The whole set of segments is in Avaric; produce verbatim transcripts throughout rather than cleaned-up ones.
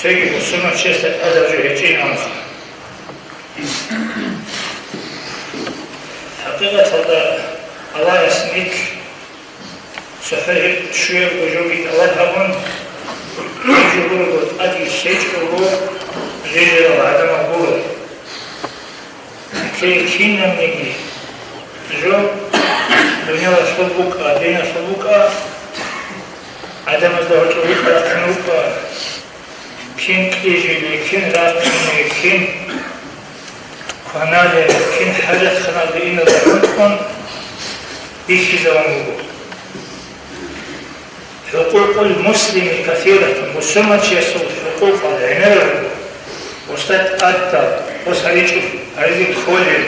Цоги бусурманчиясда тӀадаб жо гьечӀин амха. ХӀакъикъаталда Аллагьас нилъ цохӀо гьеб щуябго жоги тӀалаб гьабун, гьеб жо гурого тӀаде лъечӀого рижарал гӀадамал гуро. Нилъее кинабниги жо дуниялалъул букӀа, диналъул букӀа, гӀадамазда гьоркьоб букӀа рахъун рукӀа, кин кьижили, кин рахъине, кин кванале, кин хӀажатханалде иналда хӀинкъун бихьизавун буго. ХӀукъукъул муслими касиратун, мусулманчиясул хӀукъукъал гӀемерал руго, гъосда тӀадаб, гъос гьаричӀо гьаризе кколел,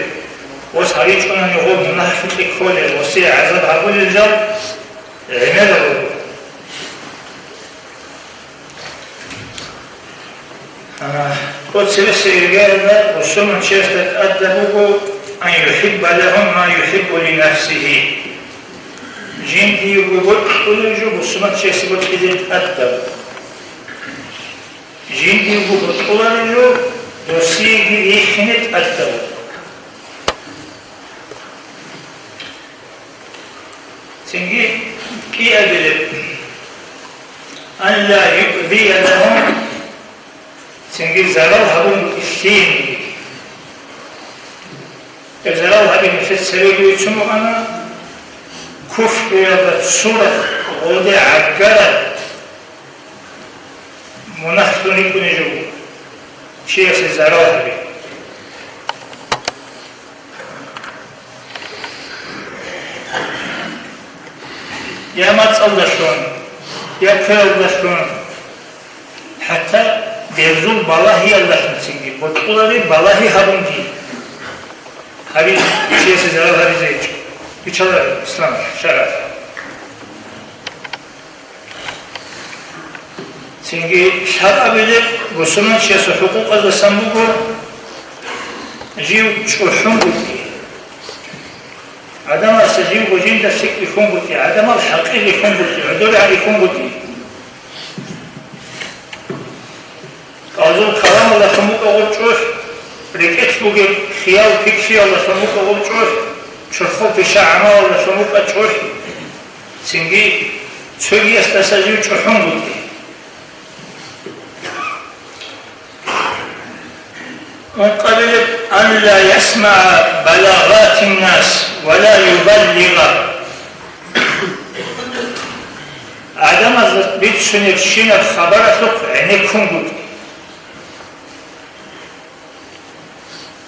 гъос гьаричӀунани гъоб мунагьлъи кколел, гъосие гӀазаб гьабулел жал гӀемерал руго. А, тӀоцебесеб иргаялда бусурманчиясда тӀадаб буго: «Ан юхӀибба лагьум ма юхӀиббу ли нафсигьи». Жиндиего бокьулеб жо бусурманчиясе бокьизе тӀадаб. Жиндиего бокьулареб жо досиеги рихине тӀадаб. Цинги кӀиабилеб: «Ан ла юъзия лагьум», цинги зарал гьабун букӀин лъиениги. Гьеб зарал гьабизе нилъеца цебеги бицун букӀана, куфруялда цураб, гъолде гӀагараб мунагьлъун рикӀкӀуней жо буго, чиясе зарал гьаби. Я мацӀалдалъун, я квералдалъун, хӀатта берзул балагьиялдалъунцинги, бокьулареб балагьи гьабунги, гьабизе, чиясе зарал гьабизе гьечӀо, бичӀчӀулареб ислам шаргӀалъ. Цинги лъабабилеб бусурманчиясул хӀукъукъаздасан буго жив чӀухӀунгутӀи. ГӀадамасе живго жинда лъикӀ рихьунгутӀи, гӀадамал хӀакъир рихьунгутӀи, гӀодор рихьунгутӀи. Къазул каламалдалъун букӀа гъоб чӀухӀ, рекӀелъ бугеб хиял-пикриялдалъун букӀа гъоб чӀухӀ, чорхол пиша-гӀамалалдалъун букӀа чӀухӀ, цинги цогиясдаса жив чӀухӀунгутӀи. Ункъабилеб: «Ан ла ясмагӀа балагъатин нас ва ла юбаллигъа». ГӀадамазда бицунебщинаб хабаралъухъ гӀенеккунгутӀи.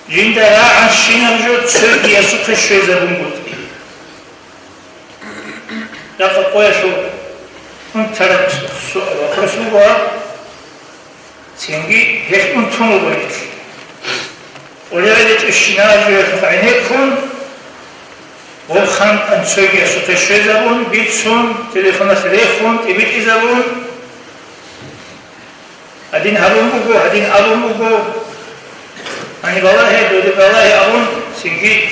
Жинда рагӀанщинаб жо цогиясухъе щвезабунгутӀи. Ракъа къоялъул унтараб су-, вопрос буго гьаб. Цинги гьелъ унтун руго нилъ. КъолегӀида чӀущинаб жоялъухъ гӀенеккун, гъоб хантӀан цогиясухъе щвезабун, бицун, телефоналъ рехун, тӀибитӀизабун, гьадин гьабун буго, гьадин абун буго, гьаниб балагье, доде балагье абун, цинги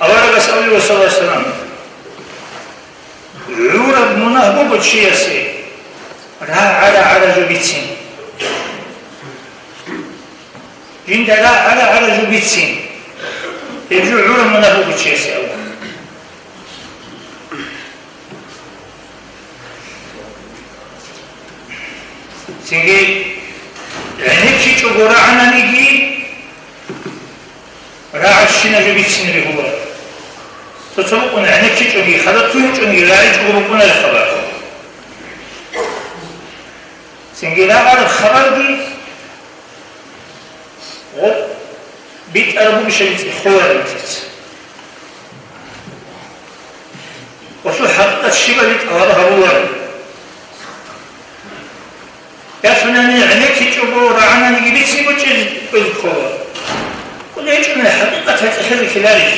аварагас абулеб, саллаллагьу гӀалайгьи ва саллам, гӀураб мунагь буго чиясе рагӀа-рагӀара жо бицин. Жинда рагӀа-рагӀара жо бицин. Гьеб жо гӀураб мунагь буго чиясе абун. Цинги гӀенеккичӀого рагӀананиги, рагӀабщина жо бицине бегьула. Цо-цо букӀуна гӀенеккичӀоги, хадуб лъугьинчӀониги рагӀичӀого букӀунареб хабар. Цинги рагӀараб хабарги гъоб битӀараб бугищали цӀехолареб нилъеца. Гъосул хӀакъикъат щибали тӀалаб гьабуларо. Ясунани гӀенеккичӀого рагӀананиги бицине кӀвезе ккола. Кьула гьечӀони хӀакъикъат гьечӀехъезе ккеларищ?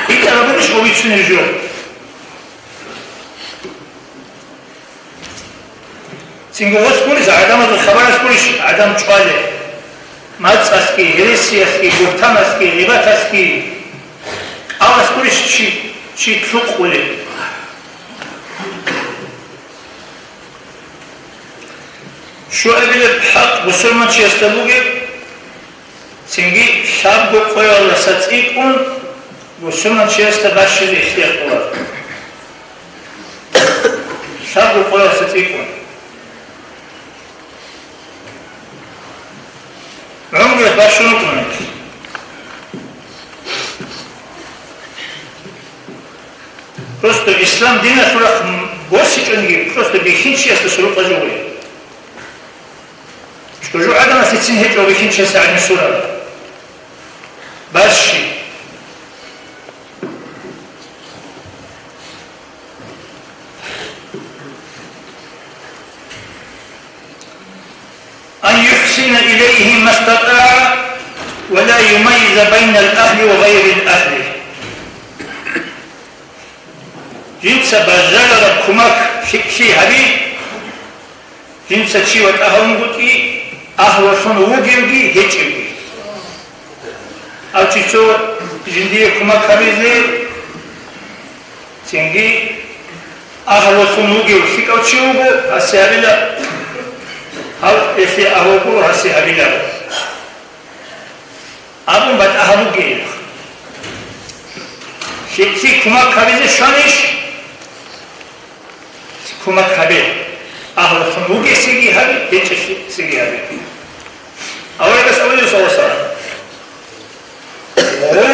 БитӀараб бугищ гъоб бицунеб жо? Цинги гъос гурищ, гӀадамазул хабаралъ гурищ гӀадам чӀвалел? МацӀалъги, гьересиялъги, бугьтаналъги, гъибаталъги. КӀалалъ гурищ чи, чи лъукъулел? Щуабилеб хӀакъ бусурманчиясда бугеб, цинги лъабго къоялдаса цӀикӀкӀун бусурманчиясда бащизе ихтияр кьола. Лъабго къоялдаса цӀикӀкӀун. ГӀумруялъ бащун вукӀуна гьес. Просто ислам диналъул рахъ босичӀониги, просто бихьинчиясда сурукъа жо гьуе. ЧӀужугӀаданалъ цин гьечӀо бихьинчиясда гӀадин сурарал. Бащи. أن يحسن إليهم ما استطاع ولا يميز بين الأهل وغير الأهل. Жинца бажарараб кумак лъикӀлъи гьаби, жинца чи ватӀа гьавунгутӀи, агьлулъун вугевги гьечӀевги. Гьав чи цо жиндие кумак гьабизе, цинги агьлулъун вугев лъикӀав чи вуго, гьасе гьабила, гьав гьелъие агьлу гуро, гьасе гьабила абун батӀа гьабугейилан. ЛъикӀлъи кумак гьабизе щванищ? Кумак гьабе. Агьлулъун вугесеги гьабе, гьечӀесеги гьабе. Аварагас абулеб, саллаллагьу гӀалайгьи ва саллам, гъо,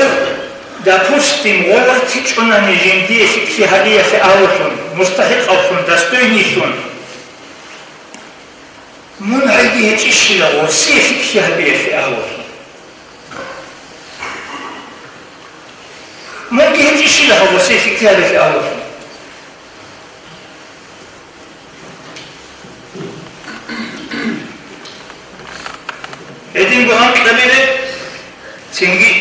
допустим, гъо ватичӀунани жиндие лъикӀлъи гьабиялъе агьлулъун, мустахӀикъавлъун, достойнийлъун, мун гӀайги гьечӀищила гъосие лъикӀлъи гьабиялъе агьлулъун? Мунги гьечӀищила гъосие лъикӀлъи гьабиялъе агьлулъун? Гьединго анкьабилеб, цинги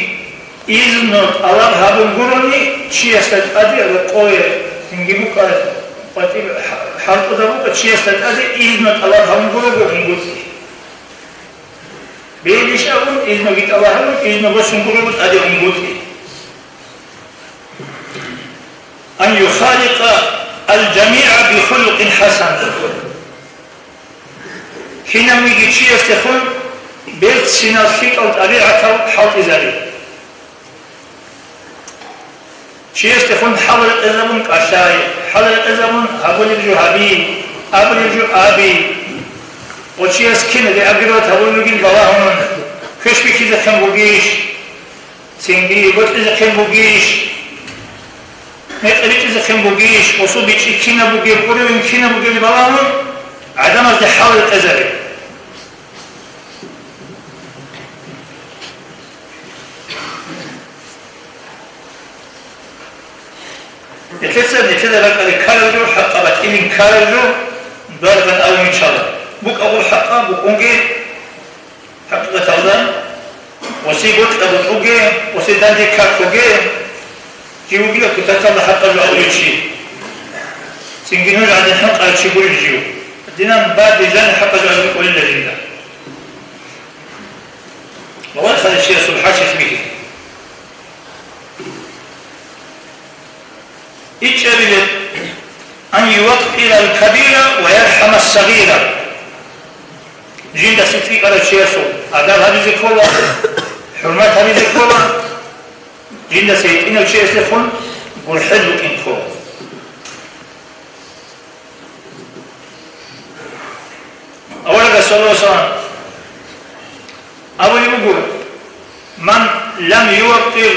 изну тӀалаб гьабун гурони, чиясда тӀаде рокъове, цинги букӀа, къватӀиб хӀалтӀуда букӀа, чиясда тӀаде изну тӀалаб гьабун гурого унгутӀи. Бегьулищ абун, изнуги тӀалаб гьабун, изну босун гурого тӀаде унгутӀи. أن يخالق الجميع بخلق حسن. Кинавниги чиясдехун берцинал лъикӀал тӀабигӀатал хӀалтӀизари. Чиясдехун хӀал рекъезабун кӀалъай, хӀал рекъезабун гьабулеб жо гьаби, абулеб жо аби. Ва чияс кин реагировать гьабулеб бугин балагьун, квеш бихьизехъин бугищ? Цинги бокьизехъин бугищ, мекъи бичӀчӀизехъин бугищ, гъосул бичӀчӀи кинаб бугеб, уровень кинаб бугеб балагьун, гӀадамазде хӀал рекъезаре. Нилъеца нилъеда ракӀалде ккараб жо, хӀакъа батӀилин ккараб жо, дугӀа гьабун абун иччала. БукӀа гъур хӀакъа, букӀунге, ХӀакъикъаталда, гъосие бокьа бутӀуге, гъосие данде какуге, жив вугила кутакалда хӀакъаб жо гьабулев чи. Цинги нуж гӀадин хӀинкъарав чи гурев жив. Динан баде жани хӀакъаб жо гьабулев кӀолила жинда. Валлагь, хадур чиясул хӀачилъ бихьи. ИчӀабилеб, أن يوقر الكبير ويرحم الصغير. Жиндасе цӀикӀкӀарав чиясул адаб гьабизе ккола, хӀурмат гьабизе ккола, жиндасе гьитӀинав чиясдехун гурхӀел букӀин ккола. Аварагас, саллаллагьу гӀалайгьи ва саллам, абулеб буго: من لم يوقر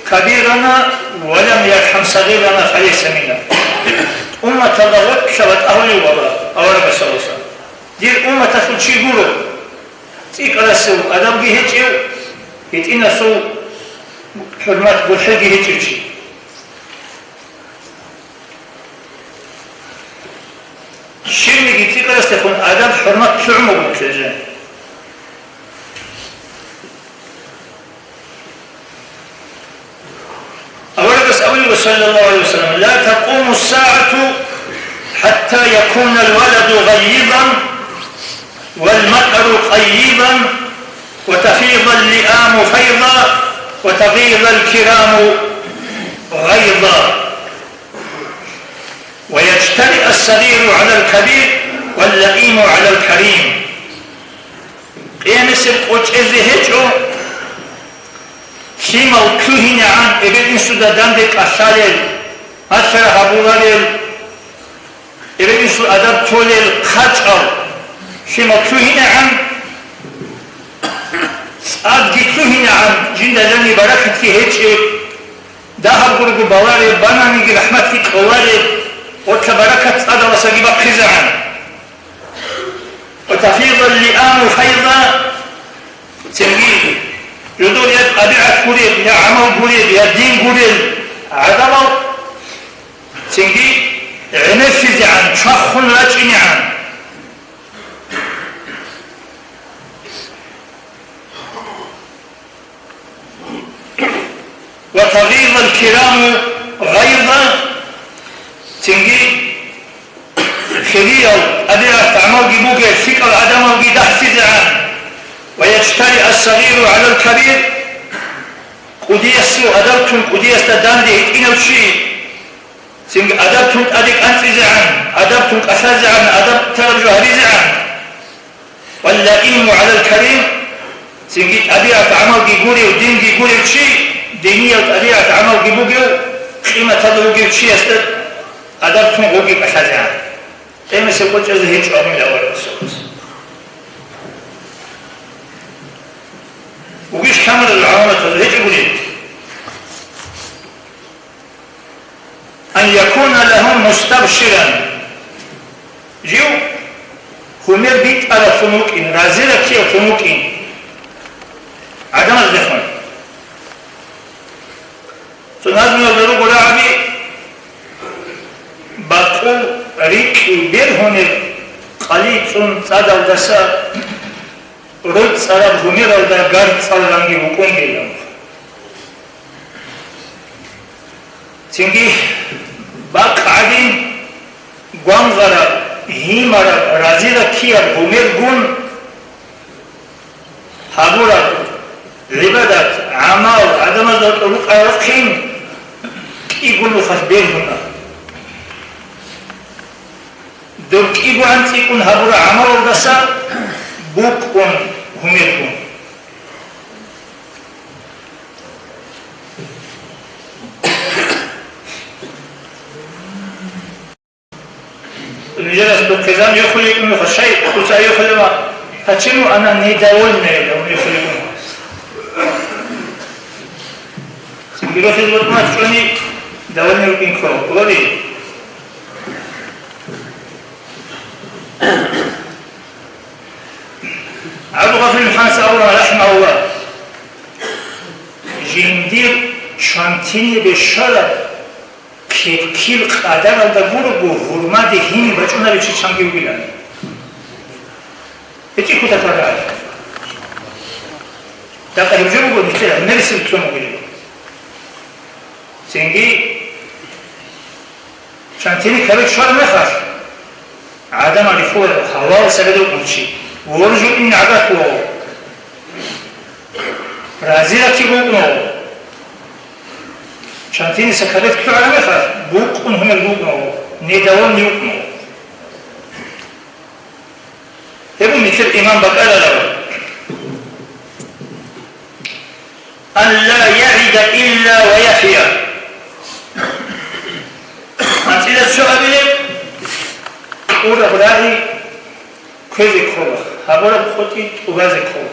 كبيرنا ولم يرحم صغيرنا فليس منا. Умматалда вокьа батӀа гьабулев вала, аварагас, саллаллагьу гӀалайгьи ва саллам. Дир умматалъул чи гуро, цӀикӀкӀарасул адабги гьечӀев, гьитӀинасул хӀурмат, гурхӀелги гьечӀев чи. Щибниги цӀикӀкӀарасдехун адаб, хӀурмат лъугӀун буго нилъее. Аварагас абулеб, саллаллагьу гӀалайгьи ва саллам: لا تقوم الساعة حتى يكون الولد غيضا والمطر قيضا وتفيض اللئام فيضا وتغيظ الكرام غيظا. ويجترئ الصغير على الكبير واللئيم على الكريم. Къиямасеб къо чӀезе гьечӀо, лъимал лъугьинегӀан эбел-инсуда данде кӀалъалел, малъараб гьабуларел, эбел-инсул адаб толел хъачӀал, лъимал лъугьинегӀан, цӀадги лъугьинегӀан, жинда жаниб баракатги гьечӀеб, дагьаб гурого балареб, бананиги рахӀматги кьолареб, гъорлъа баракат цӀадалдасаги бахъизегӀан. وتفيض اللئام فيضا, цинги жодор я тӀабигӀат гуреб, я гӀамал гуреб, я дин гурел гӀадамал цинги гӀемерлъизегӀан, чвахун рачӀинегӀан. وتغيظ الكرام غيظا, цинги хириял, тӀабигӀат гӀамалги бугел, лъикӀал гӀадамалги дагьлъизегӀан. ويجترئ الصغير على الكبير, кӀудиясул адаб тун кӀудиясда данде гьитӀинав чи, цинги адаб тун тӀаде кӀанцӀизегӀан, адаб тун кӀалъазегӀан, адаб тараб жо гьабизегӀан. واللئيم على الكريم, цинги тӀабигӀат гӀамалги гурев, динги гурев чи, диниял тӀабигӀат гӀамалги бугев, къиматалда вугев чиясда адаб тун гъоги кӀалъазегӀан. Къемесеб къо чӀезе гьечӀо абунила аварагас. Вугищ камурал гӀаламатазул гьечӀогури? أن يكون لهم مستبشرا. Жив гьумер битӀаравлъун вукӀин, разирахъиявлъун вукӀин гӀадамаздехун. Цо назмуялда руго рагӀаби: бакъул рикьи бергьунеб къали цӀун цӀадалдаса рой цӀараб гьумералда гарцӀал ранги букӀунгилан. Цинги бакъ гӀадин гвангъараб, гьимараб, разирахъияб гьумергун гьабураб гӀибадат, гӀамал, гӀадамазда тӀубукъарахъин кӀигун рухъалъ бергьуна. Доб кӀигоан цӀикӀкӀун гьабураб гӀамалалдаса букӀун гьумергун. Нижерас духъе зан йохулеб мехалъ, шай дуца йохулева, почему она недовольная, он йохулеб мехалъ? Сингирохиз вот мас чӀони довольный рукин ккола. Говори. ГӀабдулгъафур МухӀаммад Сауран, рахӀимагьуллагь, жиндир чвантинибе щвараб кепкил къадаралда гурого гьурмаде гьини бачӀунарев чи чанги вугилан. ГьечӀеб кутакалда гӀадин. Дакъа гьеб жо буго нилъер гӀемерисел цо мугӀилин. Цинги чантини кабек щвараб мехалъ, гӀадамал рихула гьавал сабидал унчи, воржун ин гӀадат вуго. Разилати букӀунаго. Чантиниса кадек лъугӀараб мехалъ, букӀун гьумер букӀунаго, недовольный вукӀунаго. Гьеб нилъер иман бакӀарараб. Ан ла ягӀида илла ва яхӀя. АнцӀила цо абилеб, кьураб рагӀи кквезе ккола, гьабураб къотӀи тӀубазе ккола.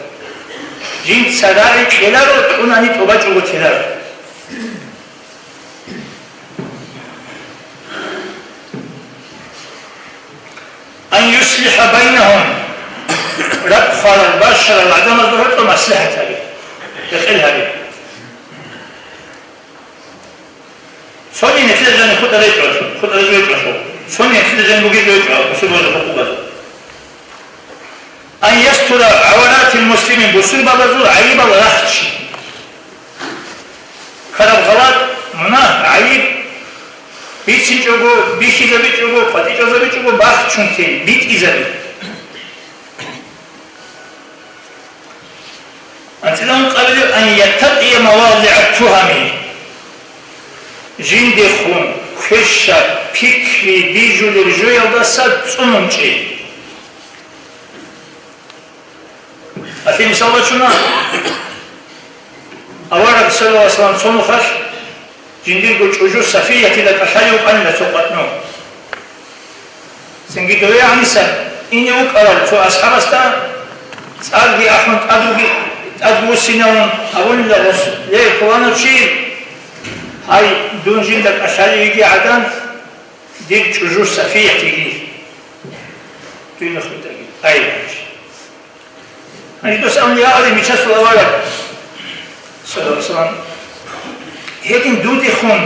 Жинца рагӀи кьеларо, тӀунани тӀубачӀого теларо. Ан юслихӀа байнагьум, ракӀ хварал, бащарал гӀадамазда гьоркьоб маслихӀат гьабе, рекъел гьабе. Цони нилъеда жаниб хутӀа речӀо, хутӀа речӀо, цони нилъеда жаниб бугеб речӀо, бусурбабазул хӀукъукъазул. Ан ястура гӀаваратил муслимин, бусурбабазул гӀайибал рахчи. Ккараб гъалатӀ, мунагь, гӀайиб бицинчӀого, бихьизабичӀого, къватӀичӀозабичӀого бахчунте, битӀизабе. АнцӀила ункъабилеб, ан яттакъия мавадигӀат тугьами. Жиндехун квешаб пикри бижулеб жоялдаса цӀунун чӀей. Гьеб мисал бачуна, авараг саллаллагьу гӀалайгьи вассалам цо нухалъ жиндирго чӀужу Сафиятида кӀалъалев вукӀанила цо къватӀну. Цинги дове гьаниса ине вукӀарав цо асхӀабасда цӀарги ахӀун тӀадвуги-, тӀадвуссинавун абунила гъос: «Ле, пуланав чи, гьай, дун жинда кӀалъалев йиги гӀадан, дир чӀужу Сафиятиги». Дуе нухалъ тӀаги. Ай, гьанже. Гьанже дос авлияалде мичасул авараг, саллаллагьу гӀалайгьи вассалам, гьедин дудехун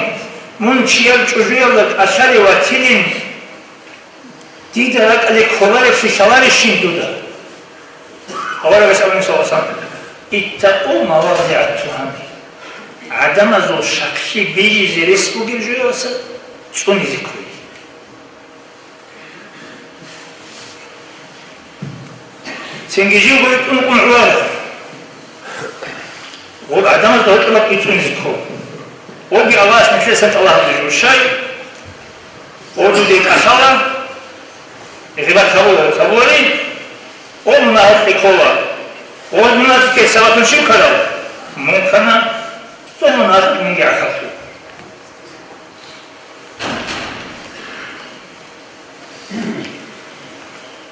мун чияр чӀужуялда кӀалъалев ватилин, дида ракӀалде кколаревлъи лъаларищин дуда? Аварагас абуна, саллаллагьу гӀалайгьи вассалам: «Иттакъу мавадигӀат-тугьами». ГӀадамазул щаклъи бижизе рес бугеб жоялдаса цӀунизе кколей. Цинги живго итӀун кӀун гӀура. Гъоб гӀадамазда гьоркьоб бакӀ ицӀунизе ккола. Гъобги Аллагьас нилъесан тӀалаб гьабулеб жо. Щай? Гъоб дуде кӀалъала, гъибат гьабула, гьабуларин, гъоб мунагьикъ ккола. Гъоб мунагьикъ ккей сабаблъун щиб ккараб? Мун ккана, цо мунагьикъ мунги гӀахьаллъи.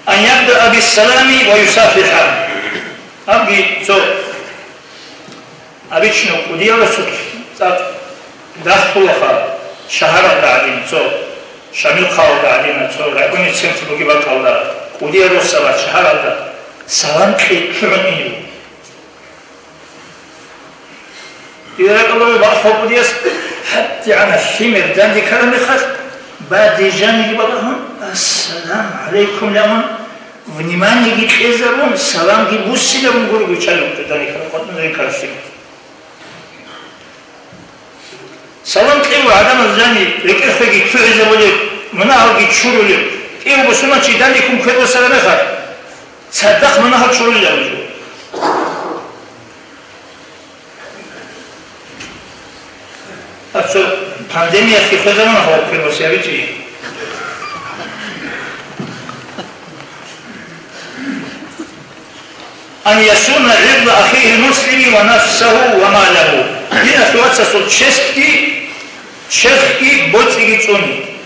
Ан ябдаа биссалами ва юсафиха. Абги цо обычно кӀудияв расулъ цӀакъ дагьлъулаха шагьаралда гӀадин, цо Шамил хъалалда гӀадин, цо районный центр бугеб бакӀалда, кӀудияв росабат шагьаралда салам кьей лъугӀун ине. Иракьалда бакъ гьабулияс гьадигӀанаб лъимер данде ккараб мехалъ, бадижаниги балагьун, «Ассаламу гӀалайкум» лагьун, вниманиеги кьезабун, саламги буссинабун гурого чӀалун данде ккараб, къватӀун данде ккараб лъимер. Салам кьев гӀадамаз жани рекӀелъеги лъугӀизабулеб, мунагьалги чурулеб, кӀиго бусурманчи данде ккун квер босараб мехалъ, цадахъ мунагьал чурулел абулеб жо. Гьаб цо пандемиялъги хвезабуна гьав квер босиябичӀи. Ан ясуна гӀирда ахихил муслими ва нафсагьу ва малагьу. Диналъул вацасул честги, черхги, боцӀиги цӀуни.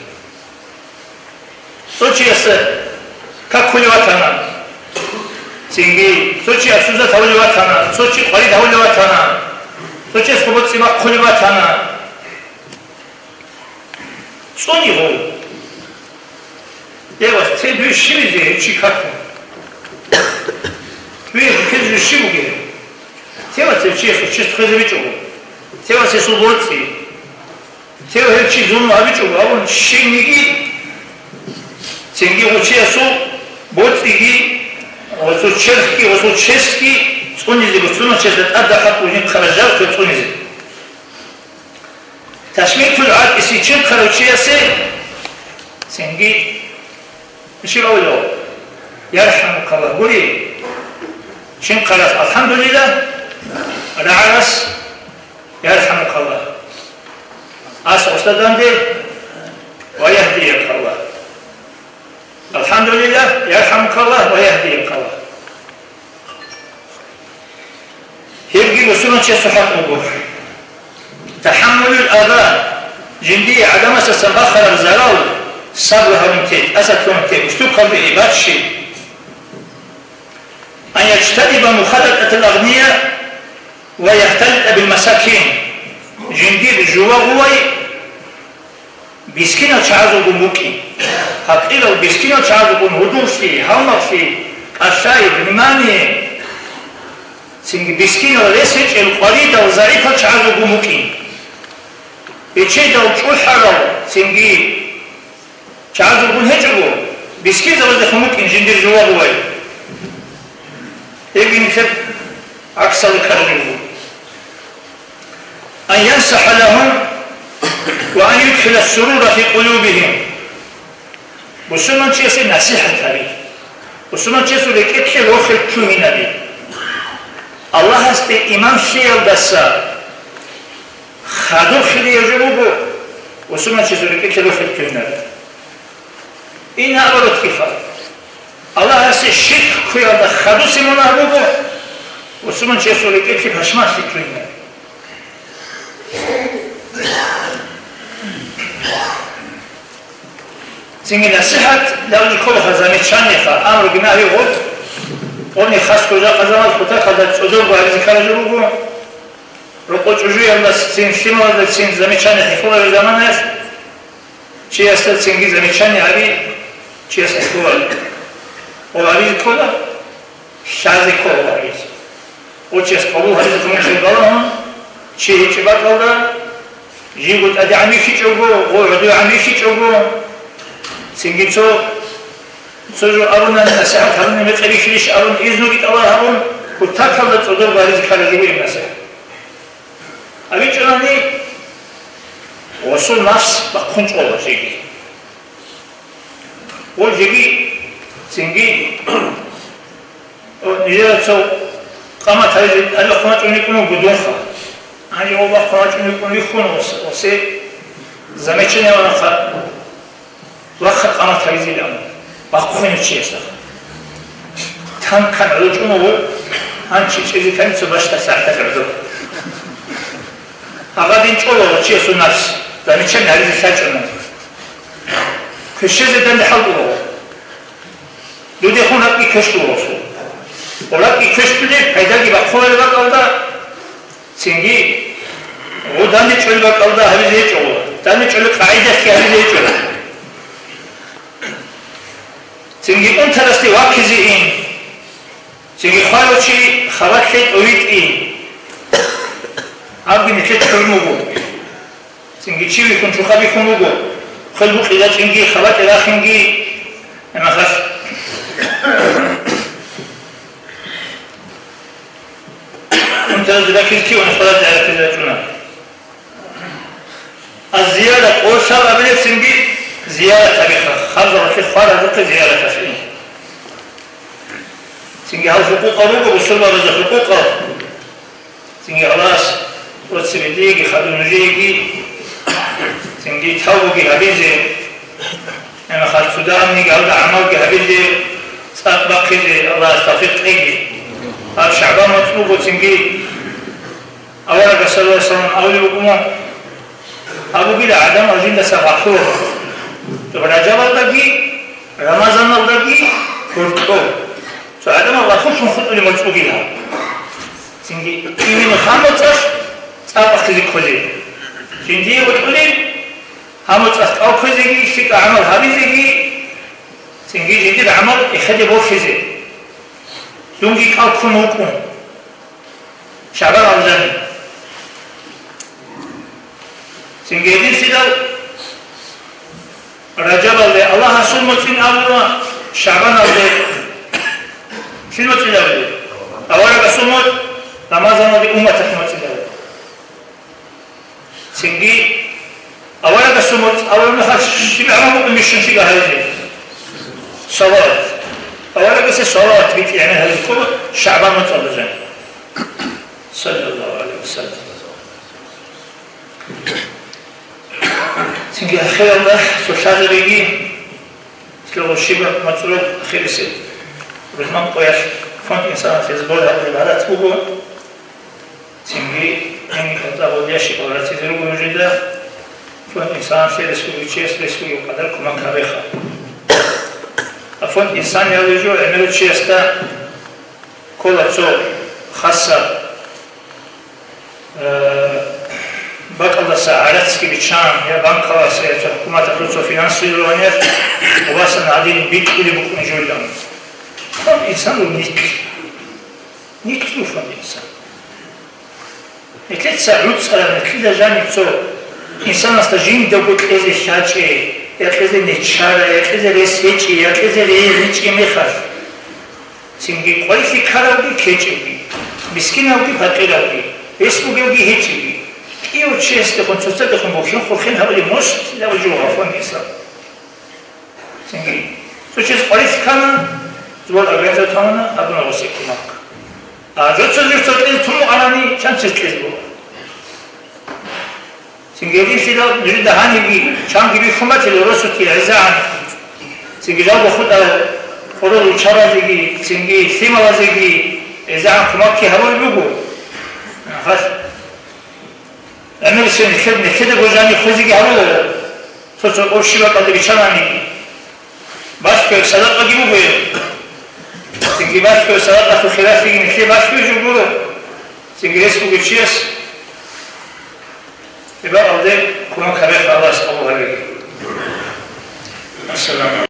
Цо чияс какулев ватана, цинги цо чи осуждать гьавулев ватана, цо чи къварид гьавулев ватана, цо чияс хъубоцӀи бахъулев ватана. ЦӀуни гьав. Эвас, цебе дуе щибизе гьев чи какун? Дуе букезе щиб бугеб? Тевас гьев чиясул честь хвезабичӀого. Тевас гьесул боцӀи. Тев гьев чи зулму гьабичӀого абун щибниги, цинги гъов чиясул боцӀиги, гъосул черхги, гъосул честги цӀунизе, бусурманчиясда тӀадаб хӀакъ бугин хъаражал хве цӀунизе. Ташмитул гӀатӀиси чин хъарав чиясе цинги Щиб абулев? «ЯрхӀамукаллагь» гури, чин хъарас «АлхӀамдулиллагь», рагӀарас «ЯрхӀамукаллагь», ас гъосда данде «Ва яхдиякаллагь». «АлхӀамдулиллагь, ярхӀамукаллагь ва яхдиякаллагь». Гьебги бусурманчиясул хӀакъ буго. ТахӀаммулул аза, жиндие гӀадамасдасан бахараб зарал сабру гьабун те, тӀаса ккун те, устукалде гӀибадщи. Ан яжтаниба мухалатӀатал агъния ва яхталитӀа бил масакин, жиндир жува-гъувай бискинал чагӀазулгун букӀин. Гьакъирал бискинал чагӀазулгун, гьудуллъи, гьалмагълъи, кӀалъай, внимание, цинги бискинал рес гьечӀел къваридал, загӀипал чагӀазулгун букӀин. Бечедал, чӀухӀарал, цинги чагӀазулгун гьечӀого, бискинзабаздехун букӀин жиндир жува-гъувай. Гьебги нилъер гӀаксалда ккараб буго. Ан янсахӀа лагьум ва ан юдхила сурура фи къулубигьим. Бусурманчиясе насихӀат гьаби. Бусурманчиясул рекӀелъе рохел лъугьинаби. Аллагьасде иман лъеялдаса хадур хирияб жо буго бусурманчиясул рекӀелъе рохел лъугьинаби. И наоборот ккела. Аллагьасе ширк ккуялда хадусеб мунагь буго, Мусульманчиясул рекӀелъе пашманлъи лъугьина. Цинги насихӀат лъалеб ккола замечаниеха, амру гьаниб гъоб, къорни хасго жакъа заман кутакалда цӀодорго гьаризе ккараб жо буго, рокъо чӀужуялдаса цин, лъималаздаса цин замечание хӀехьулареб заманаялъ, чиясда цинги замечание гьаби, чияс хӀехьуларо. Ва гьабизе ккола, лъазе ккола гьабизе. Ва чияс къабул гьабизе гьунчи балагьун, чи гьечӀеб бакӀалда, живго тӀадегӀан вихьичӀого, гъо гӀодовегӀан вихьичӀого, цинги цо, цо жо абуна, насихӀат гьабуна, мекъи бихьилищ абун, изнуги тӀалаб гьабун, кутакалда цӀодорго гьаризе ккараб жо бугеб насихӀат. АбичӀунани, гъосул нафс бахъун чӀола жеги. Ва жеги, цинги, о, нижера цо къамат гьаризе тӀаде хъвачӀун йикӀун вуго дунха. Гьанже ва бахъун вачӀун йикӀун вихьун, ос-, осе замечание ванаха. Вахъа къамат гьаризилан, бахъуна чиясда. Танкан гӀодов чӀун вуго, гьанчи чӀезе ккани цо бащдаб сагӀаталъ гӀодов. Гьагадин чӀола чиясул нафс, замечание гьаризе лъачӀуна. Квешлъизе данде хӀалтӀула. Дудехун ракӀги квешлъула. Ва ракӀги квешлъулеб, пайдаги бахъулареб бакӀалда, цинги, гъо данде чӀолеб бакӀалда гьабизе гьечӀо, данде чӀолеб къагӀидалъги гьабизе гьечӀо. Цинги унтарасде ваккизе ин, цинги хварав чи хабалъе тӀовитӀи, абги нилъер чӀужу буго. Цинги чи вихьун чурха бихьун вуго, хвел букъизачӀинги, хабалъе рахинги, гьанахъалъ. Унтарасде раккизе кивани хварав чи раккизе рачӀуна. Аз-зиярат, къо лъал абилеб цинги зиярат гьабиха, хабзабазухъе, хваразухъе зиярат гьабиха. Цинги гьал хӀукъукъал руго, бусурбабазул хӀукъукъал. Цинги Аллагьас цебе диеги хадур нужееги, цинги тавбуги гьабизе, гьанахъалъ цо дагьабниги гьалда гӀамалги гьабизе, цӀакъ бахъизе Аллагьас тавфикъ кьеги. Гьаб ШагӀбан моцӀ буго цинги. Аварагас, саллаллагьу гӀалайгьи ва саллам, абулеб букӀуна, абугила гӀадамал жиндаса гъафлу. Ражабалдаги, Рамазаналдаги гьоркьоб. Цо гӀадамал гъафлулъун хутӀулеб моцӀ бугила. Цинги имину гьаб моцӀалъ цӀакъ бахъизе кколеб. Жиндие бокьулеб, гьаб моцӀалъ кӀал кквезеги, лъикӀаб гӀамал гьабизеги, цинги жиндир гӀамал эхеде бохьизе. Дунги кӀал ккун вукӀун. ШагӀбан алжани. Цинги гьединлъидал Ражабалде Аллагьасул моцӀин абула, ШагӀбаналде лъил моцӀил абулеб? Аварагасул моцӀ, Рамазаналде умматалъул моцӀил абула. Цинги аварагасул моцӀ абураб мехалъ щиб гӀамал букӀун бищун щиб гьаризе? Салават. Аварагасе салават битӀи гӀемер гьаризе ккола ШагӀбан моцӀалда жани. Саллаллагьу гӀалайгьи ва саллам. Цинги ахиралда цо лъазабиги, лъугьа-щибаб мацӀрул ахирисеб рузман къоялъ фонд «Инсан»алъе сбор гьабулеб гӀарац буго. Цинги гьениб кӀалтӀа гъол ящикал рацизе руго нужеда. Фонд «Инсан»алъе рес бугев чияс рес бугеб къадар кумек гьабеха. А фонд «Инсан» яле жо гӀемерав чиясда ккола цо хасаб, э, бакӀалдаса гӀарацги биччан, я банкаласа, я цо хӀукуматалъул цо финансирование, ва сан гьадин битӀулеб букӀун жойилан. Фонд «Инсан» нилъ. Нилъ руго фонд «Инсан». Нилъеца гӀуцӀараб, нилъеда жаниб цо инсанасда жиндаго кьезе лъачӀеб, я кьезе нечараб, я кьезе рес гьечӀеб, я кьезе рес гьечӀеб мехалъ. Цинги къварилъи ккаравги ккечӀевги, мискинавги пакъиравги, рес бугевги гьечӀевги, кӀиявчиясдехун цоцадехун бухьен-хурхен гьабулеб муслимав жо гъафун гьесда. Цинги цо чияс къварилъи ккана, сбор организовать гьавуна, гьабуна гъосе кумек. А жо цо-жо цо кьезе тун букӀанани, чан чияс кьезе буго. Цинги гьединлъидал нужеда гьанибги чанги бихьун батила росулъги гӀезегӀан, цинги жалго хутӀарал къоролъул чаралъиги, цинги лъималазеги, ГӀезегӀан кумакги гьабулеб буго. Ахалъ. Амирсен нилъер-, нилъеда гожани хвезеги гьабула, цо-цо общий бакӀалде биччанани. Бачкояб садакъаги буго гьеб. Цинги бачкояб садакъалъул хиралъиги нилъее бачкояб жо гуро. Цинги рес бугев чияс гьеб бакӀалде кумак гьабеха, Аллагьас къабул гьабеги. Ассаламу